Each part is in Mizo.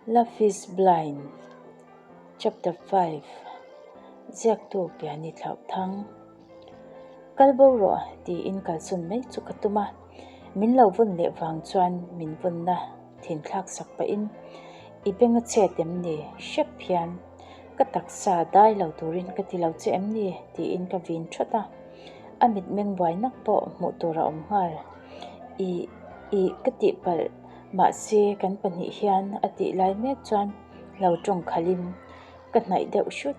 Love is Blind, Chapter 5 Ziaktu Piani Thlauhthang Kal bo rawh tiin kalsawn mai chu ka tum a, min lo vawn leh vang chuan min vawnna thinthlak sak pahin i beng a chhet em ni hrep hian ka taksa dai lo turin ka ti lo che em ni tiin ka vin thawt a, a mitmeng buai nak pawh hmuh tur a awm nghal. Ih ih ka tihpalh mahse kan pahnih hian a tih lai mek chuan lo tawng khalhin ka hnaih deuh hrut.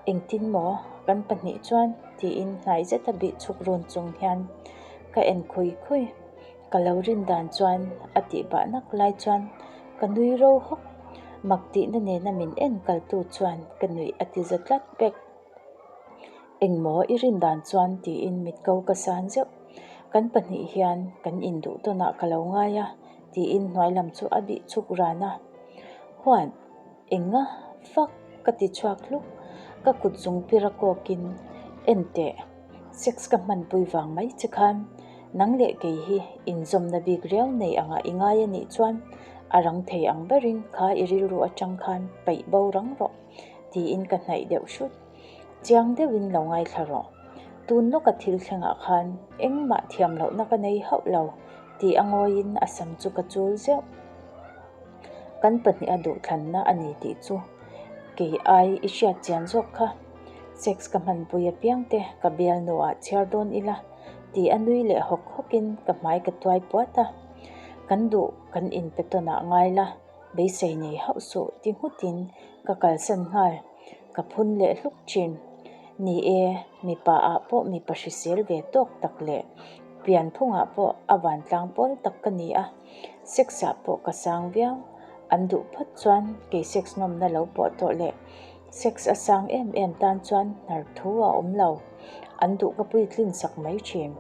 Engtin maw kan pahnih chuan tiin hnai zeta bih chhuk run chung hian ka en khui khui. Ka lo rin dan chuan a tih bah nak lai chuan ka nui ro hawk. Mak tihna nena min en kaltu chuan ka nuih a ti za tlat pek. Engmaw i rin dan chuan tiin mit ko ka san zeuh. Kan pahnih hian kan induh tawnah ka lo ngai a tiin hnuai lam chu a bih chhuk ran a. Huan enga fak ka ti chhuak hluk. Ka kut zung pir a kawkin en teh sex ka hmanpui vang mai che khan nang leh kei hi inzawmna bik riau nei angah i ngai a nih chuan a rang thei ang berin kha i rilru atang khan paih bo rang rawh. tiin ka hnaih deuh hrut. Chiang deuhin lo ngaithla rawh. Tun lawka thil thlengah khan engmah thiam lohna ka nei hauh lo tih a ngawiin a sam chu ka chul zeuh. Kan pahniha duhthlanna a ni tih chu kei ai i hriat chian zawk kha. Sex ka hmanpui apiang te ka bialnuah chhiar dawn ila tih a nui leh hawk hawkin ka hmai ka tuai puat a. Kan duh kan inpe tawnah ngai la. Beisei nei hauh suh ti nghutin ka kalsan nghal, ka phun leh hluk thin. Ni e, mipa ah pawh mipa hrisel ve tawk tak leh pianphungah pawh a vantlang pawl tak ka ni a, sex ah pawh ka sang viau. An duh phawt chuan kei sex nawmna lo pawh tawh leh sex a sang em em tan chuan hnar thu a awm lo. An duh ka puitlin sak mai thin.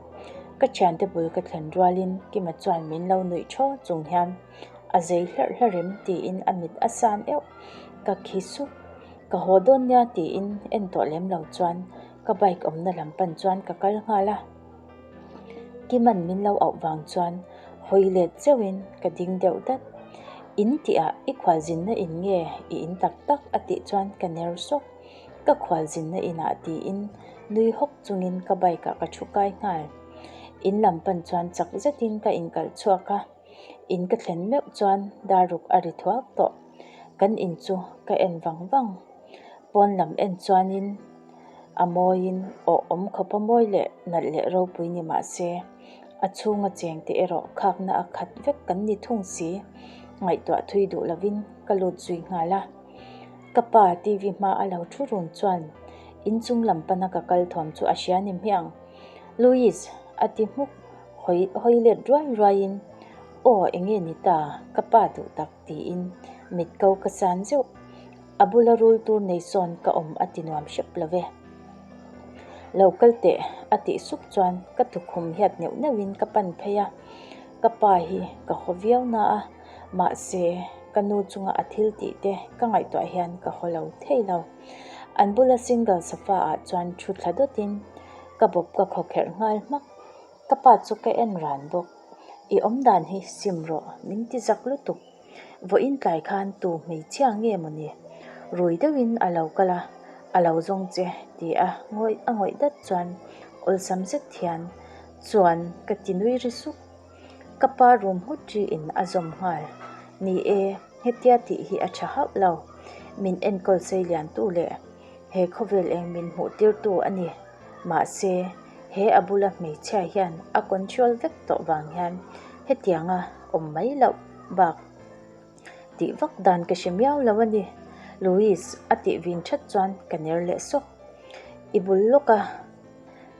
Ka thiante bul ka thlen rualin Kima chuan min lo nuih thaw chung hian. A zei hlarh hlarh em tiin a mit a san euh. Ka khi sup. Ka haw dawn nia tiin en tawh lem lo chuan ka bike awmna lam pan chuan ka kal nghal a. Kiman min lo auh vang chuan hawi let zeuhin ka ding deuh dat. In tihah i khualzinna in nge i in tak tak a tih chuan ka ner sawk. Ka khualzinna inah tiin nui hawk chungin ka bike ah ka thu kai nghal. In lam pan chuan chak zetin ka inkalh chhuak a. In ka thlen meuh chuan daruk a ri thuak tawh. Kan in chu ka en vang vang. Pawn lam en chuanin a mawiin awh awm khawp a mawi leh nalh leh ropui ni mah se a chhunga cheng te erawh khakna a khat vek kan ni thung si. Ngaihtuah thui duh lovin ka lut zui nghal a. Ka pa TV hma a lo thu run chuan inchung lam pana ka kal thawm chu a hria ni hmiang. Louis a ti hmuk. Hawi hawi let ruai ruaiin, Aw enge ni ta, ka pa duh tak tiin mit ko ka san zeuh. A bula rul tur nei sawn ka awm a ti nuam hrep lo ve. Lo kal teh a tih sup chuan ka tukhum hiat neuh neuhin ka pan phei a, ka pa hi ka haw viau na a, mahse ka nu chunga a thil tih te ka ngaihtuah hian ka haw lo thei lo. An bula single sofa ah chuan thu thla dawtin ka bawp ka khawkherh nghal hmak. Ka pa chu ka en ran bawk. I awm dan hi sim rawh, min ti zak lutuk. Vawiin tlai khan tu hmeichhia nge maw ni? Rui deuhin a lo kal a, a lo zawng che ti a ngawih a ngawih dat chuan awlsam zet hian chuan ka ti nui ri suk. Ka pa rum nghut ri in a zawm nghal. Ni e, hetia tih hi a tha hauh lo. Min enkawl sei lian tu leh he khawvel eng min hmuh tir tu a ni. Mahse, he a bula hmeichhia hian a control vek tawh vang hian hetianga awm mai loh bak tih vak dan ka hre miau lo a ni. Louis a tih vin that chuan ka ner leh sawk. I bul lawka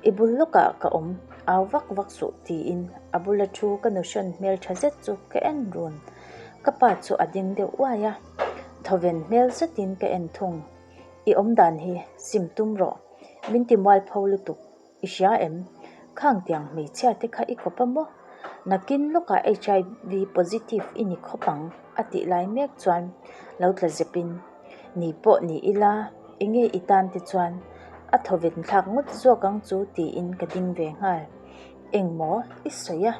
i bul lawkah ka awm au vak vak suh tiin a bula thu ka nu hrawn hmel tha zet chu ka en run. Ka pa chu a ding deuh uai a, thawven hmel zetin ka en thung. I awm dan hi sim tum rawh. Min ti mualpho lutuk. I hria em? Khang tiang hmeichhia te kha i kawp a maw? Nakin lawkah HIV positive i ni khawp ang a tih lai mek chuan lo tla zep in, Ni pawh ni ila, enge i tan te chuan a thawven thlak ngawt zawk ang chu tiin ka ding ve nghal. Engmaw i sawi a?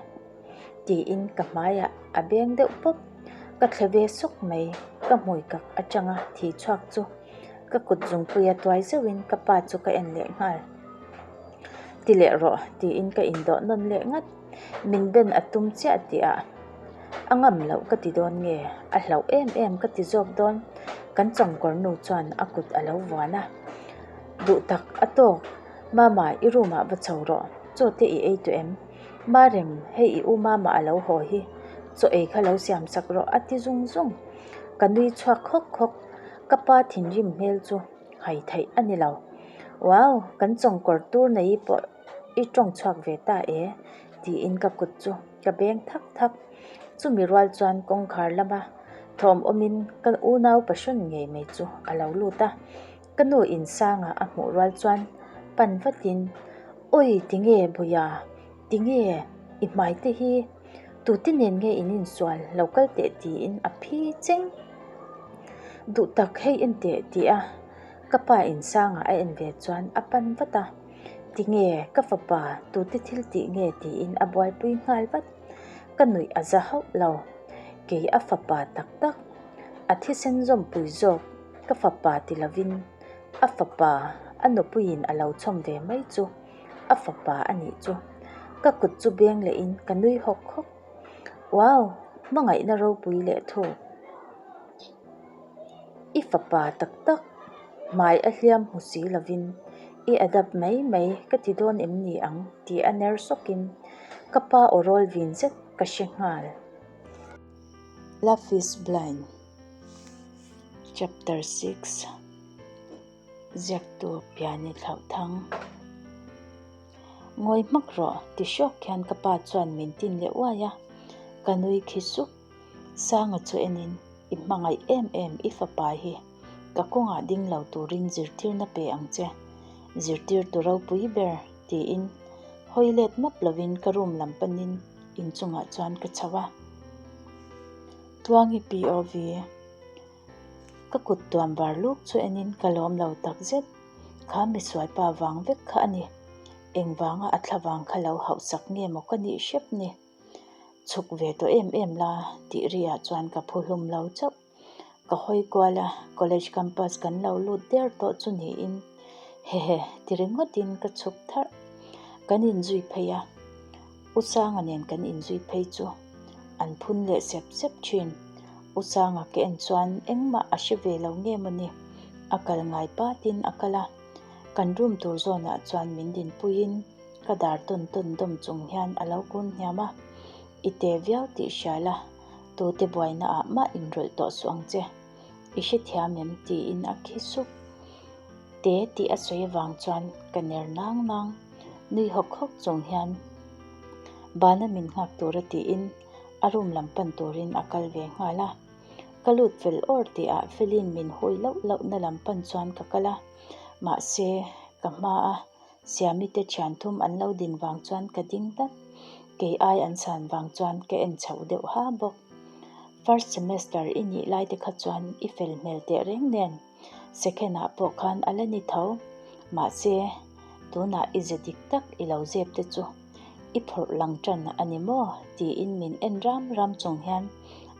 Tiin ka hmaiah a beng deuh pawp. Ka thle ve sawk mai, ka hmui kak atanga thi chhuak chu ka kut zungpuia tuai zeuhin ka pa chu ka en leh nghal. Ti leh rawh tiin ka indawh nawn leh ngat. Min ben a tum chiah tih ah a ngam loh ka ti dawn nge? A hlauh em em ka ti zawk dawn. Kan chawngkawr nu chuan a kut a lo vuan a. Duh tak a tawk, Mama i room ah va chho rawh, chaw te i ei tawh em? Marem, hei i u Mama a lo haw hi, chaw ei kha lo siam sak rawh a ti zung zung. Ka nui chhuak khawk khawk, ka pa thinrim hmel chu hai theih a ni lo. Wow, kan chawngkawr tur nei pawh i tawng chhuak ve ta e, tiin ka kut chu ka beng thak thak. Chumi rual chuan kawngkhar lama thawm awmin ka unau pahrawn ngei mai chu a lo lut a. Ka nu insanga a hmuh rual chuan pan vatin, Awi tinge Bawia, tinge i hmai te hi tute nen nge in insual lo kal teh tiin a phi cheng. Duh tak hei en teh ti a ka pa insanga a en ve chuan a pan vat a, Tinge ka fapa tute thil tih nge tiin a buaipui nghal vat. Ka nuih a za hauh lo, kei a fapa tak tak, a thisen zawmpui zawk. Ka fapa ti lovin a fapa a nupuiin a lo chhawm ve mai chu a fapa a nih chu. Ka kut chu beng lehin ka nui hawk hawk. Wow! Hmangaihna ropui leh thuk. I fapa tak tak hmai a hliam hmu si lovin i adapt mai mai ka ti dawn em ni ang tih a ner sawkin ka pa aw rawl vin zet ka hre nghal. Love is blind. Chapter 6 Ziaktu Piani Thlauhthang Ngawi hmak rawh ti hrawk hian ka pa chuan min tin leh uai a, ka nui khi suk. Sanga chu enin i hmangaih em em i fapa hi ka kawngah ding lo turin zirtirna pe ang che, zirtirtu ropui ber tiin hawi let map lovin ka room lam panin inchungah chuan ka chho a. Tluangi POV, Ka kut tuam var luk chu enin ka lawm lo tak zet. Kha misualpa vang vek kha a ni. Engvanga a thla vang kha lo hauhsak nge maw ka nih hrep ni. Chhuk ve tawh em em la tih ri ah chuan ka phu hlum lo chauh. Ka hawi kual a, college campus kan lo lut der tawh chu niin hehe ti ringawtin ka chhuk tharh. Kan inzui phei a. U Sanga nen kan inzui phei chu an phun leh sep sep thin. U Sanga ka en chuan engmah a hre ve lo nge mawni, a kal ngai patin a kal a. Kan room tur zawnah chuan min dinpuiin ka dar tawn tawn dawm chung hian a lo kun hniam a, I te viau tih hria la, tute buaina ah mah inrawlh tawh suh ang che, i hrethiam em? tiin a khi sup. Te tih a sawi avang chuan ka ner nang nang. Nui hawk hawk chung hian bana min nghak tura tiin a room lam pan turin a kal ve nghal a. Ka lut fel awr tih ah Felin min hui lauh lauh na lam pan chuan ka kal a, mahse ka hma a Siami te thian thum an lo din vang chuan ka ding dat. Kei ai an san vang chuan ka en chhoh deuh ha bawk. First semester i nih lai te kha chuan i fel hmel teh reng nen. Second ah pawh khan a la ni tho. Mahse, tunah i ze dik tak i lo zep te chu i phawrh lang tan a ni maw? tiin min en ram ram chung hian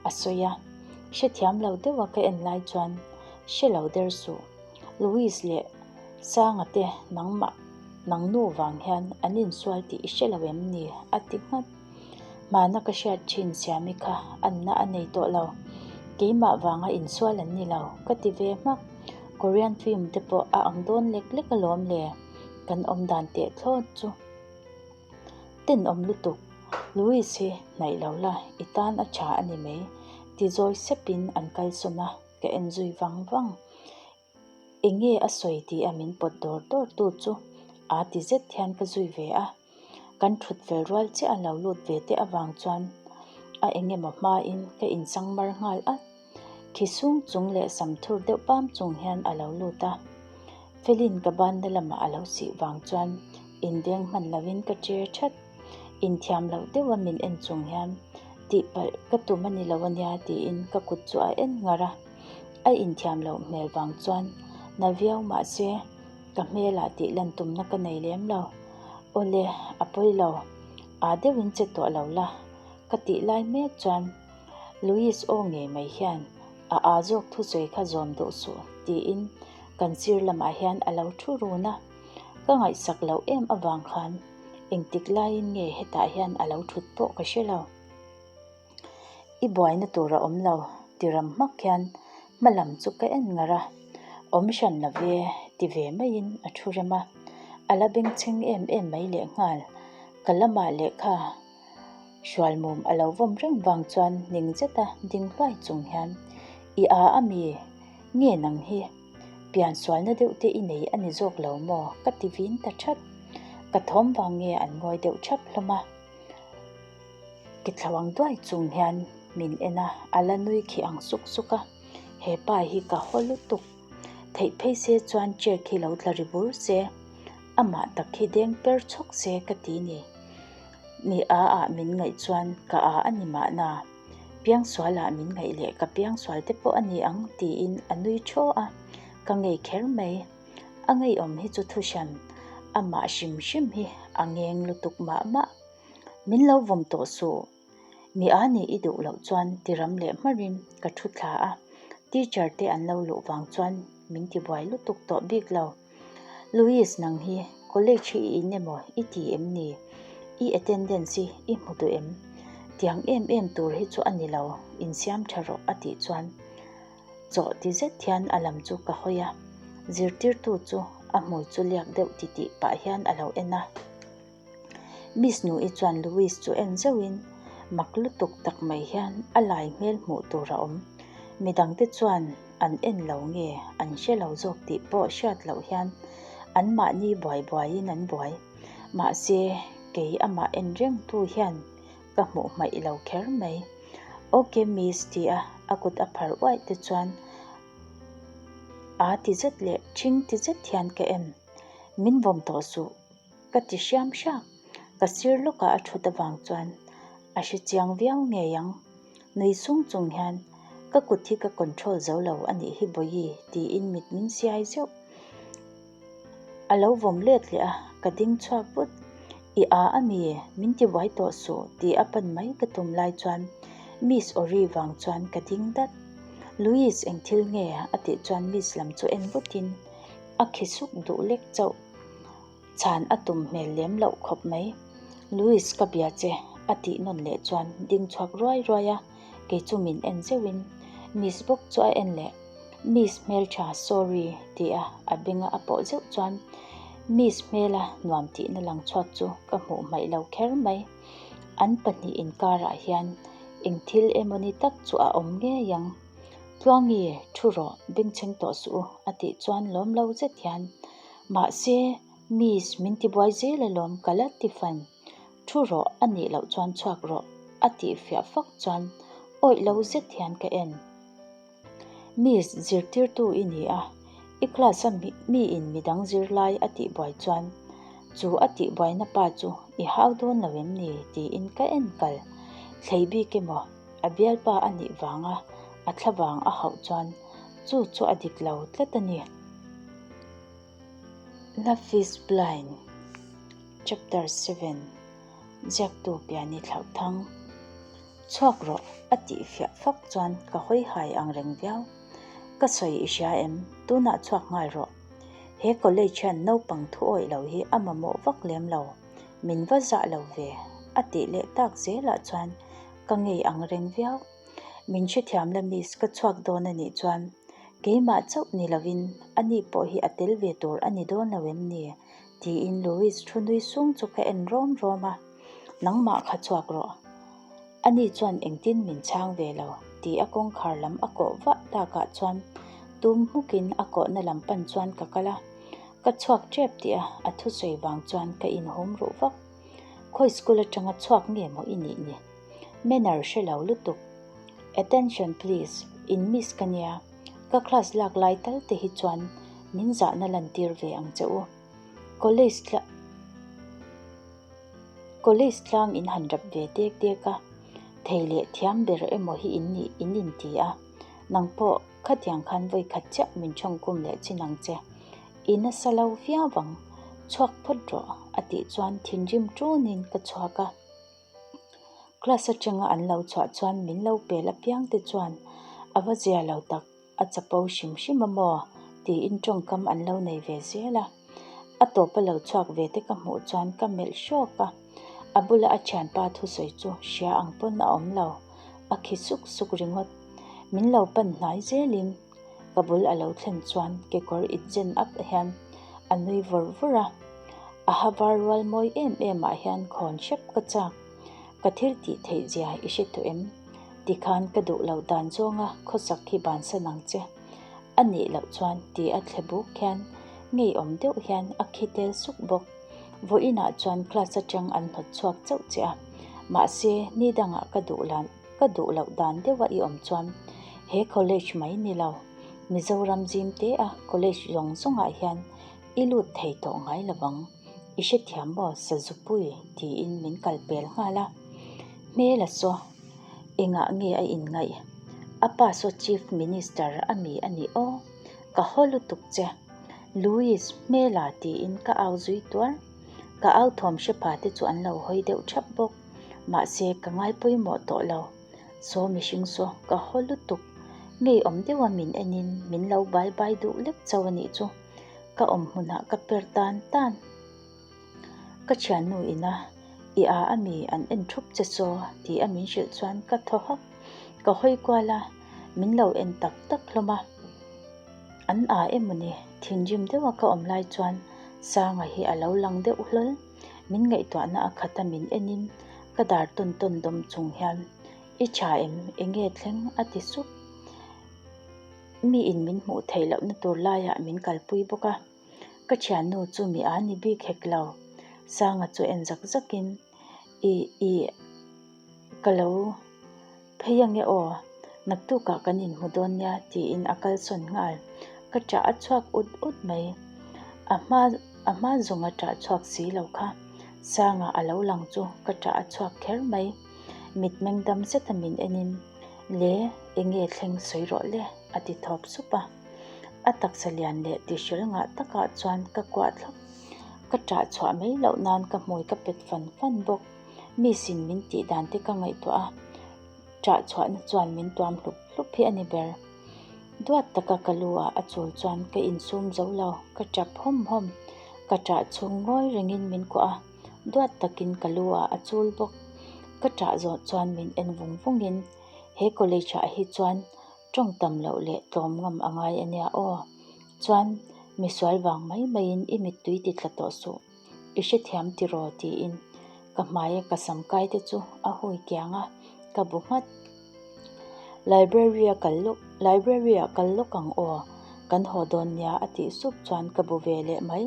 a sawi a. Hrethiam lo deuha ka en lai chuan hre lo der suh. Louis leh Sanga te nangmah nangnu vang hian an insual tih i hre lo em ni? a ti nghat. Hmana ka hriat thin Siami kha anna a nei tawh lo. Keimah vanga insual an ni lo, ka ti ve hmak. Korean film te pawh a ang dawn lek lek alawm le, kan awm dan teh thlawt chu. Tenawm lutuk, Louis hi hnaih lo la, i tan a tha a ni mai, ti zawi sepin an kalsawn a, ka en zui vang vang. Enge a sawi tih a min pawt dawr dawr tu chu a ti zet hian ka zui ve a, kan thut fel rual chiah a lo lut ve te avang chuan a engemaw hmain ka insang mar nghal at. Khi sung chung leh sam thur deuh pam chung hian a lo lut a, Felin ka banna lamah a lo sih vang chuan inveng hman lovin ka che that. Inthiam loh deuha min en chung hian tihpalh ka tum a ni lo ania tiin ka kut chu a en ngar a. A inthiam loh hmel vang chuan na viau mahse ka hmelah tih lan tumna ka nei lem lo. Awle, a pawi lo. Aa deuhin che tawh lo la ka tih lai mek chuan Louis aw ngei mai hian a aa zawk thusawi kha zawm duh suh tiin kan sir lamah hian a lo thu run a. Ka ngaihsak loh em avang khan engtik laiin nge hetah hian a lo thut pawh ka hre lo. I buaina tur a awm lo ti ram hmak hian hma lam chu ka en ngar a, awm hran lo ve ti ve maiin a thu rem a, a la bengchheng em em mai lehnghal. Ka lamah lehkha hrual mum a lo vawm reng vang chuan ning zeta ding hluai chung hian, I a a mi nge nang hi? Piansualna deuh te i nei a ni zawk lo maw? ka ti vin ta that. Ka thawm vang nge an ngawi deuh thap hlawm a. Ke thlo ang duai chung hian min en a, a la nui khi ang suk suk a, he pa hi ka haw lutuk. Theih phei se chuan check hi lo tla ri bur se, amah tak hi deng per chhawk se ka ti ni. Mi a ah min ngaih chuan ka a a ni mahna, piangsual ah min ngaih leh ka piangsual te pawh a ni ang tiin a nui thaw a, ka ngei kher mai. A ngeiawm hi chu thuhran, amah hrim hrim hi a ngeng lutuk mah mah. Min lo vawm tawh suh, mi a nih i duh loh chuan ti ram leh hmarin ka thu thla a, teacher te an lo luh vang chuan min ti buai lutuk tawh bik lo. Louis nang hi college hi i in emaw i ti em ni? I attendance hi i hmu duh em? Tiang em em tur hi chu a ni lo, insiam tha rawh a tih chuan Chaw ti zet hian a lam chu ka hawi a, zirtirtu chu a hmui chu liak deuh ti tih pah hian a lo en a. Miss Nui chuan Louis chu en zeuhin mak lutuk tak mai hian a lai hmel hmuh tur a awm. Midangte chuan an en lo nge an hre lo zawk tih pawh hriat loh hian anmahni buai buaiin an buai. Mahse, kei amah en rengtu hian ka hmuh hmaih lo kher mai. Ok miss ti a a kut a phar uaih te chuan a ti zet leh ṭhing ti zet hian ka en. Min vawm tawh suh ka ti hriam hriak. Ka sir lawkah a ṭhut avang chuan a hre chiang viau ngei ang. Nui sung chung hian ka kut hi ka control zo lo a nih hi Bawihi tiin mit min siai zeuh. A lo vawm let leh a, ka ding chhuak vut. I a a mi, min ti buai tawh suh tih a pan mai ka tum lai chuan Miss Ori vang chuan ka ding dat. Louis eng thil nge a tih chuan Miss lam chu en vutin a khi suk duh lek chauh. Chhan a tum hmel lem loh khawp mai. Louis ka bia che a tih nawn leh chuan ding chhuak ruai ruai a, kei chu min en zeuhin Miss bawk chu a en leh. Miss hmeltha sorry ti a a benga a pawh zeuh chuan Miss hmela nuam tihna lang chhuak chu ka hmuh hmaih lo kher mai. An pahnih inkarah hian eng thil emawni tak chu a awm ngei ang. Tluangi, thu rawh, bengchheng tawh suh u a tih chuan lawm lo zet hian Mahse, Miss min tibuai zel alawm ka la ti fan. Thu rawh a nih loh chuan chhuak rawh a tih fiah fak chuan awih lo zet hian ka en. Miss, zirtirtu i ni a, i class a miin midang zirlai a tihbuai chuan chu a tihbuaina pa chu i hau dawn lo em ni tiin ka en kal. Thlei bik emaw a bialpa a nih vanga a thla vang a hauh chuan chu chu a dik lo tlat a ni. Love is Blind, Chapter 7 Ziaktu Piani Thlauhthang Chhuak rawh a tih fiah fak chuan ka hawi hai ang reng viau. Ka sawi i hria em? Tunah chhuak nghal rawh. He college hian naupang thu awih lo hi a mamawh vak lem lo. Min va zah lo ve a tih leh tak zelah chuan ka ngei ang reng viau. Min hrethiam la miss ka chhuak dawn a nih chuan keimah chauh ni lovin ani pawh hi a tel ve tur a ni dawn lo em ni? tiin Louis thu nui sung chu ka en rawm rawm a, Nangmah kha chhuak rawh. Ani chuan engtin min chhang ve lo tih a kawngkhar lam a kawh vah takah chuan tum hmukin a kawhna lam pan chuan ka kal a, ka chhuak tep tih a a thusawi vang chuan ka inhum ruh vak. Khawi school atanga chhuak nge maw i nih ni? Manner hre lo lutuk. Attention please, in miss ka nia, ka class lak lai tal te hi chuan min zahna lantir ve ang che u. College tla College tlang in han rap ve dek dek a, thei leh thiam ber emaw hi in nih in inti a, nang pawh khatiang khan vawi khat chiah min thawngkum leh chin ang che. I nasa lo viau ang, chhuak phawt rawh a tih chuan thinrim ṭunin ka chhuak a. Class atanga an lo chhuah chuan min lo pel apiang te chuan a va zia lo tak, a chapo hrim hrim a maw? tiin tawngkam an lo nei ve zel a. A tawpa lo chhuak ve te ka hmuh chuan ka melh hrawk a, a bula a thianpa thusawi chu hria ang pawn a awm lo, a khi suk suk ringawt. Min lo pan hnai zelin ka bul a lo thlen chuan kekawr it zen up hian a nui vawr vawr a, a ha var rual mawi em em ah hian khawn hrep ka chak. Ka thil tih theih zia i hre tawh em? Tikhan ka duh loh dan zawnga khawsak hi bansan ang che. A nih loh chuan ti a thle buk hian ngeiawm deuh hian a khi tel suk bawk. Vawiinah chuan class atang an hnawt chhuak chauh che a, mahse ni dangah ka duh lan ka duh loh dan deuha i awm chuan he college mai ni lo, Mizoram zim te a college zawng zawngah hian i lut thei tawh ngai lo vang. I hrethiam maw Sazupui? tiin min kal pel nghal a. Hmel a saw, engah nge a inngaih? A pa saw Chief Minister a mi a nih aw? Ka haw lutuk che. Louis, hmela tiin ka au zui tuar. Ka au thawm hre pha te chu an lo hawi deuh thap bawk. Mahse, ka ngai pawimawh tawh lo. Saw mihring saw, ka haw lutuk. Ngeiawm deuha min enin min lo bai bai duh lek chauh a nih chu. Ka awm hmunah ka per tan tan. Ka thiannu ina i a a mi an en thup che saw ti a min hrilh chuan ka thaw hak. Ka hawi kual a, min lo en tak tak hlawm a. An a emaw ni? Thinrim deuha ka awm lai chuan Sanga hi a lo lang deuh hlawl. Min ngaihtuahna a khat a min enin ka dar tawn tawn dawm chung hian I tha em? Enge thleng? a ti sup. Mi in min hmuh theih lohna tur laiah min kalpui bawk a. Ka thiannu chu mi a ni bik hek lo. Sanga chu en zak zakin, I, i, ka lo phei ange aw, naktukah kan inhmu dawn nia tiin a kalsawn nghal. Ka ṭah a chhuak ut ut mai. A hma, a hma zawnga ṭah chhuak si lo kha. Sanga a lo lang chu ka ṭah a chhuak kher mai. Mitmeng dam zeta min enin, Le, enge thleng sawi rawh le, a ti thawp sup a. A taksa lian leh tihhrel ngah takah chuan ka kuah thlap. Ka ṭah chhuah mai loh nan ka hmui ka pet fan fan bawk. Mi sin min tih dan te ka ngaihtuah a, ṭah chhuahna chuan min tuam hlup hlup hi a ni ber. Duat taka ka lu ah a chul chuan ka insum zo lo, ka ṭap hawm hawm. Ka ṭah chhung ngawi rengin min kuah a, duat takin ka lu ah a chul bawk. Ka ṭah zawh chuan min en vung vungin, He college ah hi chuan Tawng tam loh leh tlawm ngam a ngai a nia aw. Chuan, misual vang mai maiin i mittui ti tla tawh suh. I hrethiam tiraw tiin ka hmaia ka sam kai te chu a hui kiang a, ka bu nghat. Library a kal lawk, library ah kal lawk ang aw, kan haw dawn nia a tih sup chuan ka bu ve leh mai.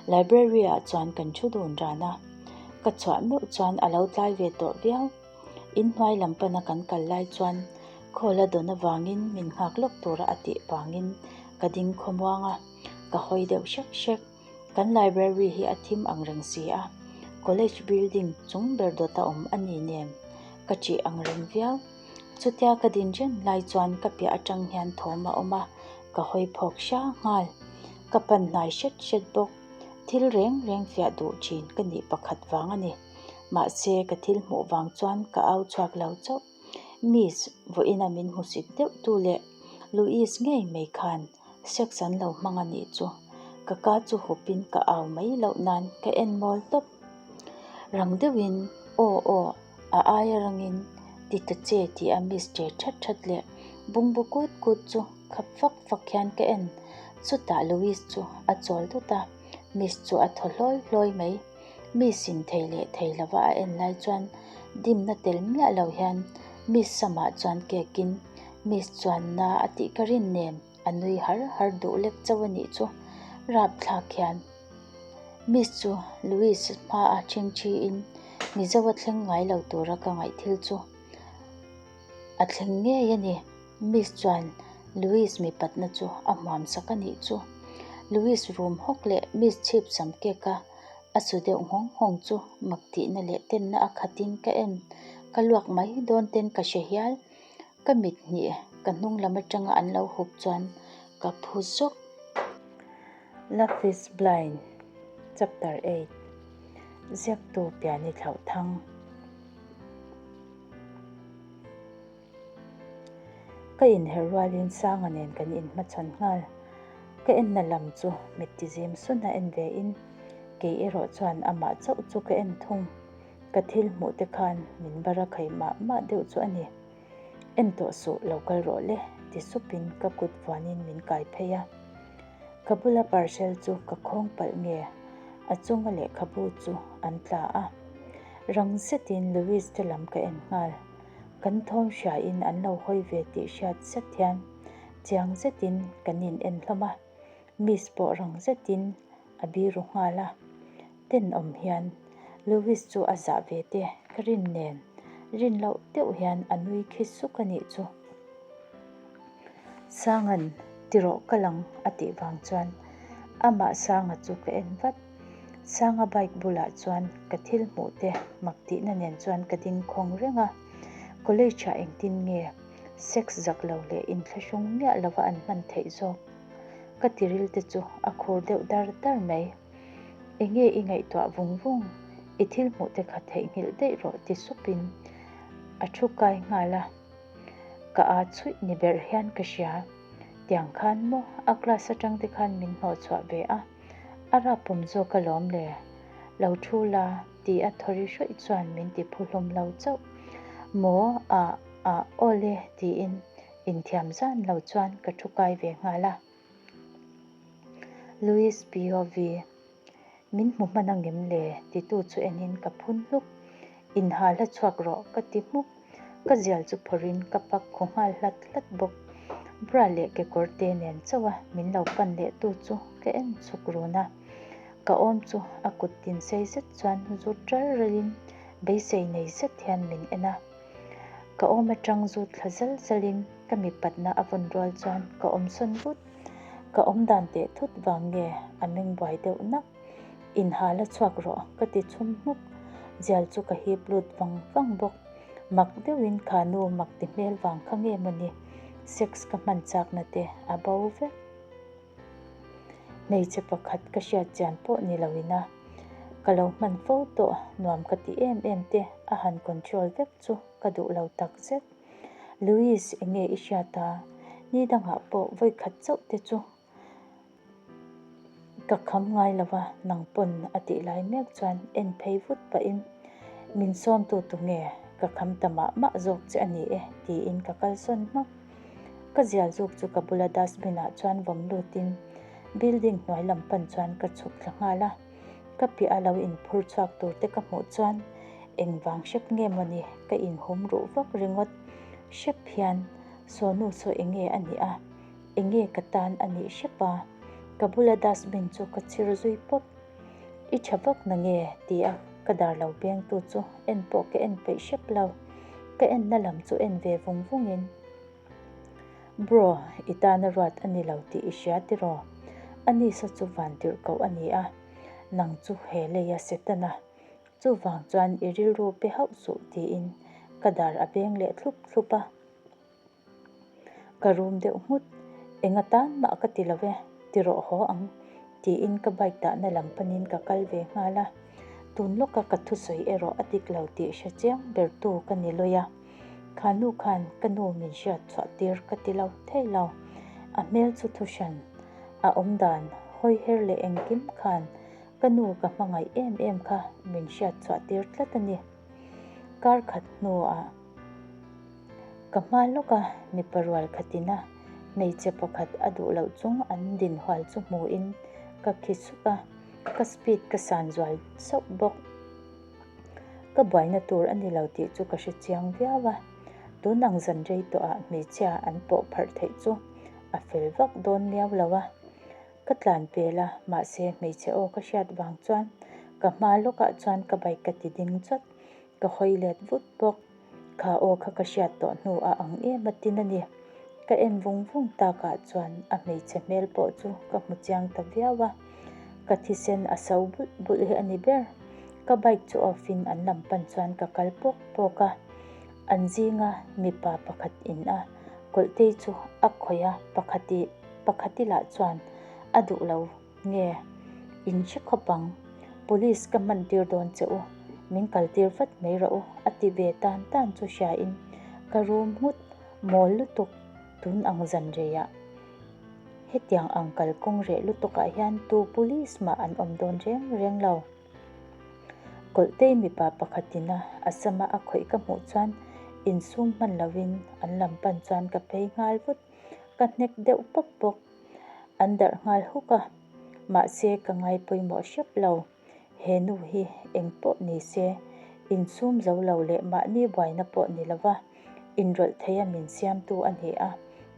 Library ah chuan kan thu dun ran a, ka chhuah meuh chuan a lo tlai ve tawh viau. Inhnuai lam pana kan kal lai chuan call a dawn avangin min nghak lawk tura a tih vangin ka ding khawmuang a, ka hawi deuh hrek hrek. Kan library hi a thim ang reng si a, college building chung ber dawt a awm a ni nen ka ṭih ang reng viau. Chutia ka din reng lai chuan ka piah atang hian thawm a awm a, ka hawi phawk hra nghal. Ka pan hnai hret hret bawk. Thil reng reng fiah duh ṭhin ka nih pakhat vang a ni. Mahse, ka thil hmuh vang chuan ka au chhuak lo chauh. Miss, vawiina min hmusit deuh tu leh Louis ngei mai khan sex an lo hmang a nih chu. Ka ka chu hupin ka au mai loh nan ka en mawl tawp. Rang deuhin, Aw aw, a aia rangin ti ta che tih a miss che that that leh bungbu kut kut chu khap fak fak hian ka en. Chutah Louis chu a chawl dawt a, miss chu a thaw hlawi hlawi mai. Mi sin thei leh thei lova a en lai chuan dimna tel miah lo hian Miss Samah chuan kekin Miss chuan na a tih ka rin nen a nui har har duh lek chauh a nih chu rapthlak hian Miss chu Louis hma a ṭhingṭhiin Mizo a thleng ngai lo tura ka ngaih thil chu a thleng ngei a ni. Miss chuan Louis mipatna chu a hmuam sak a nih chu. Louis rum hawk leh Miss chhip sam kek a a su deuh nghawng nghawng chu mak tihna leh tenna a khatin ka en. Ka luak mai dawn ten ka hre hial. Ka mit hnih ka hnung lam atanga an lo hup chuan ka phu zawk. Love is Blind Chapter 8 Ziaktu Piani Thlauhthang. Ka inher rualin Sanga nen kan inhmachhawn nghal. Ka enna lam chu mit tizim sun a en ve in, kei erawh chuan amah chauh chu ka en thung. Ka thil hmuh te khan min bara khaih mah mah deuh chu a ni. En tawh suh, lo kal rawh le, ti supin ka kut vuanin min kai phei a. Ka bula parcel chu ka khawng palh nge, a chunga lehkhabu chu an tla a. Rang zetin Louis te lam ka en nghal. Kan thawm hriain an lo hawi ve tih hriat zet hian chiang zetin kan in en hlawm a, Miss pawh rang zetin a biru nghal a. Tenawm hian Louis chu a zah ve te ka rin nen rin loh deuh hian a nui khi suk a nih chu. Sanga'n tirawh ka lang a tih vang chuan amah Sanga chu ka en vat. Sanga bike bulah chuan ka thil hmuh te mak tihna nen chuan ka ding khawng reng a. College ah engtin nge sex zak lo leh inthlahrung miah lova an hman theih zawk? Ka tiril te chu a khur deuh dar dar mai. Enge i ngaihtuah vung vung? I thil hmuh te kha theihnghilh daih rawh ti supin a thu kai nghal a. Ka aa chhuih ni berh hian ka hria. Tiang khan maw a class atang te khan min hnawh chhuah ve a, a rapawm zawk alawm le. Lo thu la ti a thawri hrawih chuan min ti phu hlawm lo chauh. Maw a a aw le tiin inthiam zan lo chuan ka thu kai ve nghal a. Louis POV. Min hmu hman angem le? titu chu enin ka phun hluk. Inha hla chhuak rawh ka ti hmuk. Ka zial chu phawrhin ka pak khaw nghal hlat hlat bawk. Bra leh kekawr te nen chauh a min lo pan leh tu chu ka en chhuk run a. Ka awm chu a kut tin sei zet chuan zut ral ralin beisei nei zet hian min en a. Ka awm atang zut thla zal zalin ka mipatna a vawn rual chuan ka awm sawn vut. Ka awm dan teh thut vang nge a meng buai deuh nak. Inha la chhuak rawh ka ti chhum hmuk. Zial chu ka hip lut vang vang bawk. Mak deuhin kha nu mak ti hmel vang kha nge mawni sex ka hman chakna te a bo vek. Hmeichhe pakhat ka hriat chian pawh ni lo ina ka lo hman fo tawh nuam ka ti em em te a han control vek chu ka duh lo tak zet. Louis enge i hriat a? Ni dangah pawh vawikhat chauh te chu ka kham ngai lo va, nang pawn a tih lai mek chuan en phei vut pahin min sawmtu tu nge ka kham ta mah mah zawk che a ni e tiin ka kalsawn hmak. Ka zial zuk chu ka bula dustbin ah chuan vawm lutin building hnuai lam pan chuan ka chhuk thla nghal a, ka piah a lo inphur chhuak tur te ka hmuh chuan engvang hrep nge mawni ka inhum ruh vak ringawt hrep hian Sawnu saw enge a nih a, enge ka tan a nih hrep a, ka bula dustbin chu ka chhir zui pawp. I tha vak na nge? ti a ka dar lo beng tu chu en pawh ka en peih hrep lo. Ka enna lam chu en ve vung vungin, Bro, i tana ruat a ni lo tih i hria tiraw? A nisa chu van tirh koh a ni a, nang chu he leia Setana. Chuvang chuan i rilru pe hauh suh tiin ka dar a beng leh thlup thlup a. Ka rum deuh nghut, Enga tan mah ka ti lo e, ti rawh haw ang, tiin ka bike dahna lam panin ka kal ve nghal a. Tun lawka ka thusawi erawh a dik lo tih hre chiang bertu ka ni lawi a. Kha nu khan ka nu min hriat chhuah tir ka ti lo thei lo. A hmel chu thuhran, a awmdan, hawi her leh engkim khan ka nu ka hmangaih em em kha min hriat chhuah tir tlat a ni. Kar khat hnuah ka hma lawka mipa rual khatina hmeichhe pakhat a duh loh chung an dinhual chu hmuhin ka khi suk a, ka speed ka san zual sauh bawk. Ka buaina tur a ni lo tih chu ka hre chiang viau a, tun ang zan rei tawhah hmeichhia an pawh pharh theih chu a fel vak dawn miau lo a. Ka tlan pel a, mahse hmeichhe aw ka hriat vang chuan ka hma lawkah chuan ka bike ka ti ding chawt, ka hawi let vut bawk. Kha aw kha ka hriat tawh hnu a ang em a tin a ni. Ka en vung vung takah chuan a hmeichhe hmel pawh chu ka hmu chiang ta viau a, ka thisen a so bulh bulh hi a ni ber. Ka bike chu off in an lam pan chuan ka kal pawk pawk a, an zinga mipa pakhat in a kawlhtei chu a khawih a, pakhati pakhati lah chuan a duh lo nge in hre khawp ang, police ka hman tir dawn che u, min kal tir vat mai rawh u a ti ve tan tan chu hria in ka rum nghut mawl lutuk. Tun ang zan reiah hetiang ang kalkawng reh lutukah hian tu police mah an awm dawn reng reng lo. Kawlhtei mipa pakhatin a a sama a khawih ka hmuh chuan insum hman lovin an lam pan chuan ka phei nghal vut. Ka hnek deuh pawp bawk. An darh nghal huk a, mahse ka ngai pawimawh hrep lo. He nu hi eng pawh ni se, insum zo lo leh mahni buaina pawh ni lova inrawlh theia min siamtu a ni a,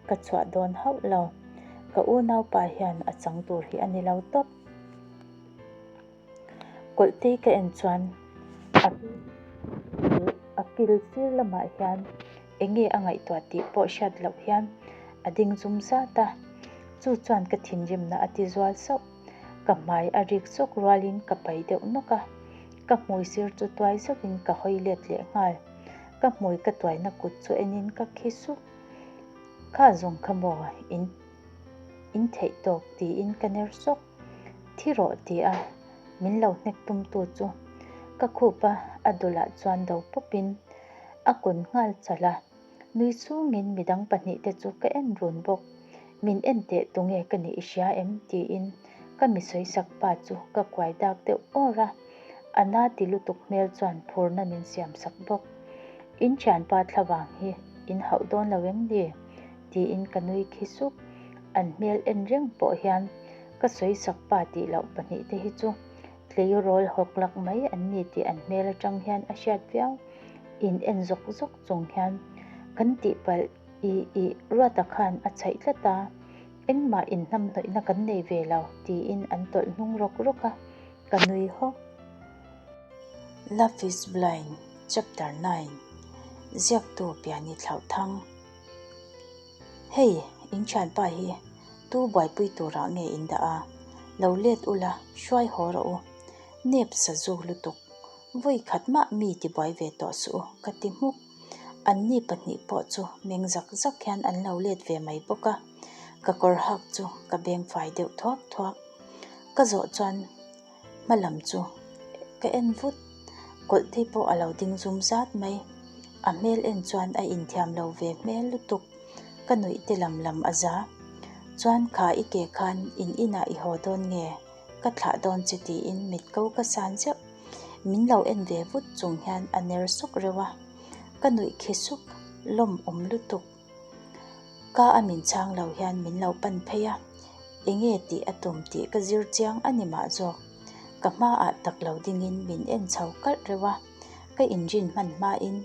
ka chhuah dawn hauh lo. Ka unaupa hian a chang tur hi a ni lo tawp. Kawlhtei ka en chuan a kil sir lamah hian eng nge a ngaihtuah tih pawh hriat loh hian a ding zum zat a, chu chuan ka thinrimna a ti zual sauh. Ka hmai a rik sawk rualin ka pai deuh nawk a, ka hmui sir chu tuai zauhin ka hawi let leh nghal. Ka hmui ka tuaina kut chu enin ka khi suk. Kha zawng kha maw in in theih tawk tiin ka ner sawk. Thi rawh ti a min lo hnek tumtu chu ka khup a, a dulah chuan do pawpin a kun nghal chalh a. Nui chungin midang pahnihte chu ka en run bawk. Min en teh tunge ka nih i hria em? tiin ka mi sawisak pa chu ka kuai dak deuh awr a. A na ti lutuk hmel chuan phurna min siam sak bawk. In thianpa thlavang hi in hauh dawn lo em ni? tiin ka nui khi suk. An hmel en reng pawh hian ka sawisak pa tih loh pahnihte hi chu tleirawl hawk lak mai an ni tih an hmel atang hian a hriat viau. In en zawk zawk chung hian kan tihpalh i i Ruata khan a chhaih tlat a, engmah inhnamhnawihna kan nei ve lo tiin an tawlh hnung rawk rawk a, ka nui hawk. Love is Blind Chapter 9 Ziaktu Piani Thlauhthang Hei, in thianpa hi tu buaipui turah nge in dah a? Lo let ula, hruai haw rawh u. Nep sazu lutuk. Vawi khat mah mi tibuai ve tawh suh u, ka ti hmuk. Anni pahnih pawh chu meng zak zak hian an lo let ve mai bawk a, ka kawr hak chu ka beng fai deuh thuak thuak. Ka zawh chuan hma lam chu ka en vut. Kawlhtei pawh a lo ding zum zat mai. A hmel en chuan a inthiam lo ve hmel lutuk. Ka nuih te lam lam a za. Chuan kha i ke khan in inah i haw dawn nge? Ka thlah dawn che tiin mit ko ka san zeuh. Min lo en ve vut chung hian a ner sawk reuh a. Ka nuih khi suk, lawm awm lutuk. Ka a min chhang lo hian min lo pan phei a, enge tih a tum tih ka zir chiang a ni mah zawk. Ka hmaah tak lo dingin min en chho kalh reuh a, ka inrin hman hmain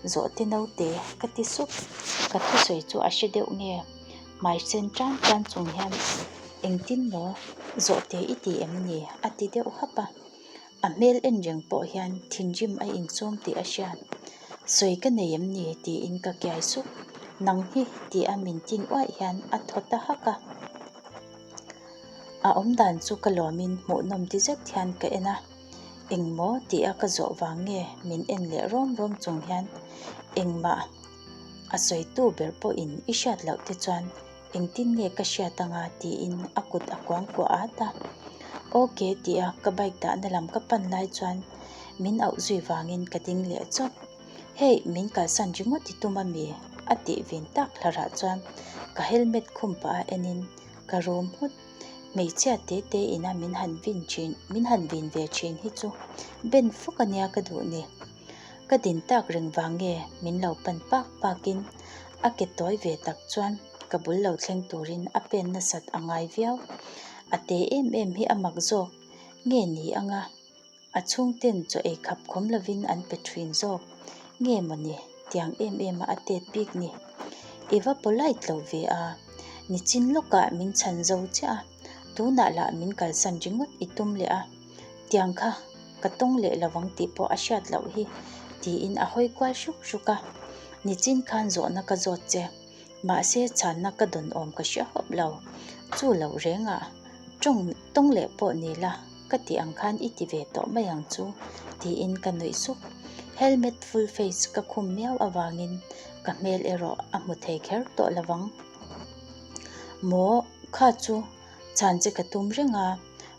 zawhte naute ka ti sup. Ka thusawi chu a hre deuh nge? Hmai sen tan tan chung hian engtin maw zawhte i ti em ni? a ti deuh hap a. A hmel en reng pawh hian thinrim a insawm tih a hriat. Sawi ka nei em ni? tiin ka kiai sup. Nang hi ti a min tin uaih hian a thaw ta hak a. A awmdan chu ka lawmin hmuhnawm ti zet hian ka en a. Engmaw ti a ka zawh vang nge min en leh rawm rawm chung hian engmah a sawitu ber pawhin i hriat loh te chuan Engtin nge ka hriat anga tiin a kut a kuang kuah at a. Ok tia ka bike dahna lam ka pan lai chuan min auh zui vangin ka ding leh chawt. Hey, min kalsan ringawt i tum ami? a tih vin tak hlarah chuan ka helmet khum pah a enin ka rum nghut. Hmeichhia te te ina min han vin thin, min han vin ve thin hi chu ben fuk ania ka duh ni. Ka din tak reng vang nge min lo pan pak pakin a ke tawi ve tak chuan ka bul lo thleng turin a pen nasat a ngai viau. A te em em hi a mak zawk nge ni anga a chhungten chaw ei khap khawm lovin an pe thin zawk nge mawni tiang em em a a tet bik ni. I va polite lo ve a, nichin lawkah min chhan zo chiah a, tunah lah min kalsan ringawt i tum leh a. Tiang kha ka tawng leh lo ang tih pawh a hriat loh hi, tiin a hawi kual hruk hruk a. Nichin khan zawhna ka zawt che, mahse chhanna ka dawn awm ka hria hawp lo. Chu loh rengah tawng tawng leh pawh ni la ka tih ang khan i ti ve tawh mai ang chu, tiin ka nuih suk. Helmet full face ka khum miau avangin ka hmel erawh a hmu thei kher tawh lo vang. Maw, kha chu Chhan che ka tum reng a,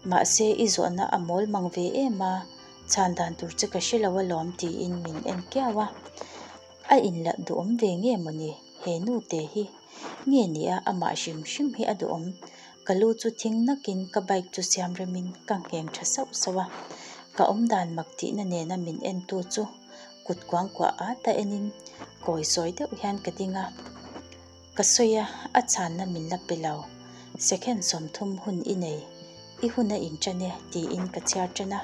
mahse i zawhna a mawl mang ve em a, chhan dan tur che ka hre lo alawm tiin min en kiau a. A inla duhawm ve nge mawni he nu te hi? Nge ni a, amah hrim hrim hi a duhawm. Ka lu chu thing nakin ka bike chu siam remin ka ngheng tha sauh sauh a. Ka awmdan mak tihna nena min entu chu kut kuangkuah at a enin kawi sawi deuh hian ka ding a. Ka sawi a, a chhanna min la pe lo. Second 30 hun i nei, i hun a inṭan e tiin ka chhiar ṭan a.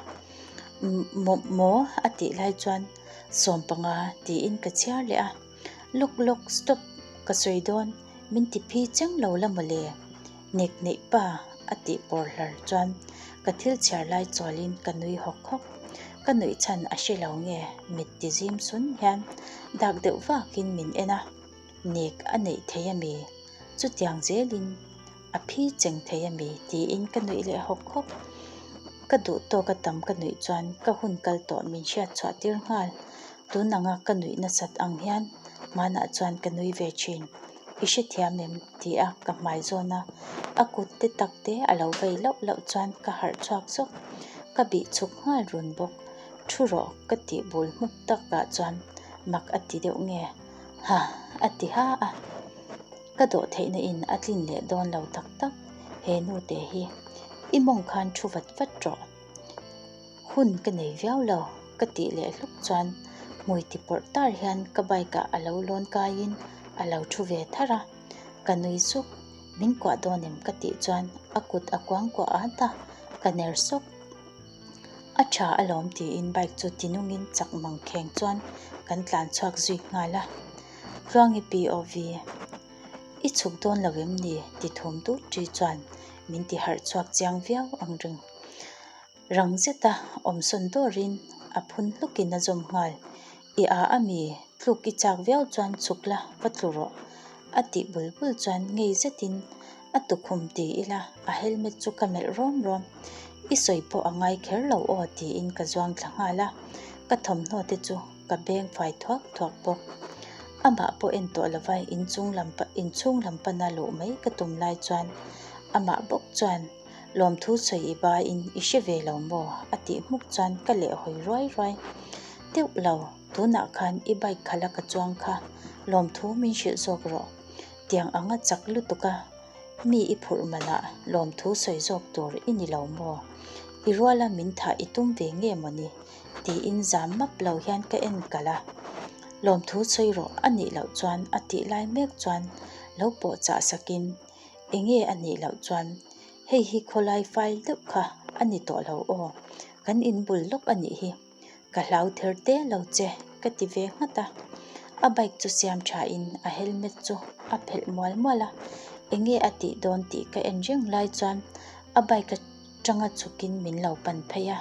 Maw maw a tih lai chuan 15 tiin ka chhiar leh a. Lawk lawk stop ka sawi dawn min ti phi chiang lo la mawle nek neih pa a tih pawr hlar chuan ka thil chhiar lai chawlin ka nui hawk hawk. Ka nuih chhan a hre lo nge mit ti zim sun hian dak deuh vakin min en a, nek a neih thei a mi? Chutiang zelin a phi cheng thei a mi? tiin ka nuih leh hawk hawk. Ka duh tawk a tam ka nuih chuan ka hun kal tawh min hriat chhuah tir nghal. Tun anga ka nuih nasat ang hian hmanah chuan ka nui ve thin. I hrethiam em? ti a ka hmai zawn a, a kut te tak te a lo vei lauh lauh chuan ka harh chhuak zawk. Ka bih chhuk nghal run bawk. Thu rawh ka tih bul hmuk takah chuan mak a ti deuh nge? Ha! a ti ha a. Ka dawh theihna in a tlin leh dawn lo tak tak he nu te hi. I mawng khan thu vat vat rawh. Hun ka nei viau lo ka tih leh hluk chuan hmui ti pawrh tar hian ka bike ah a lo lawn kaiin a lo thu ve thar a. Ka nui suk, min kuah dawn em ka tih chuan a kut a kuang kuah at a, ka ner sawk. A tha alawm tiin bike chu tinungin chak mang kheng chuan kan tlan chhuak zui nghal a. Tluangi POV, I chhuk dawn lo em ni? ti thum dut ṭi chuan min ti harh chhuak chiang viau ang ring. Rang zeta awmsawn dawrin a phun hlukin a zawm nghal. I a a mi, tluk i chak viau chuan chhuk la, va tlu rawh. A tih bul bul chuan ngei zetin a tukhum ti ila a helmet chu ka melh rawm rawm. I sawi pawh a ngai kher lo aw tiin ka zuang thla nghal a, ka thawmhnaw te chu ka beng fai thuak thuak bawk. Amah pawh en tawh lova inchung lam inchhung lam pana luh mai ka tum lai chuan amah bawk chuan lawmthu sawi i baiin i hre ve lo maw? a tih hmuk chuan ka leh hawi ruai ruai. Deuh lo, tunah khan i bike khala ka chuang kha lawmthu min hrilh zawk rawh. Tiang anga chak lutuk a Mi i phurh manah lawmthu sawi zawk tur i ni lo maw? I ruala min thah i tum ve nge mawni? tiin zam map lo hian ka en kalh a. Lawmthu sawi rawh a nih loh chuan a tih lai mek chuan lo pawh chah sakin, Enge a nih loh chuan hei hi khawlai file deuh kha a ni tawh lo aw, kan inbul lawk a nih hi. Ka hlau ther te lo che ka ti ve nghat a. A bike chu siam tha in a helmet chu a phelh mual mual a, enge a tih dawn tih ka en reng lai chuan a bike atanga chhuk in min lo pan phei a.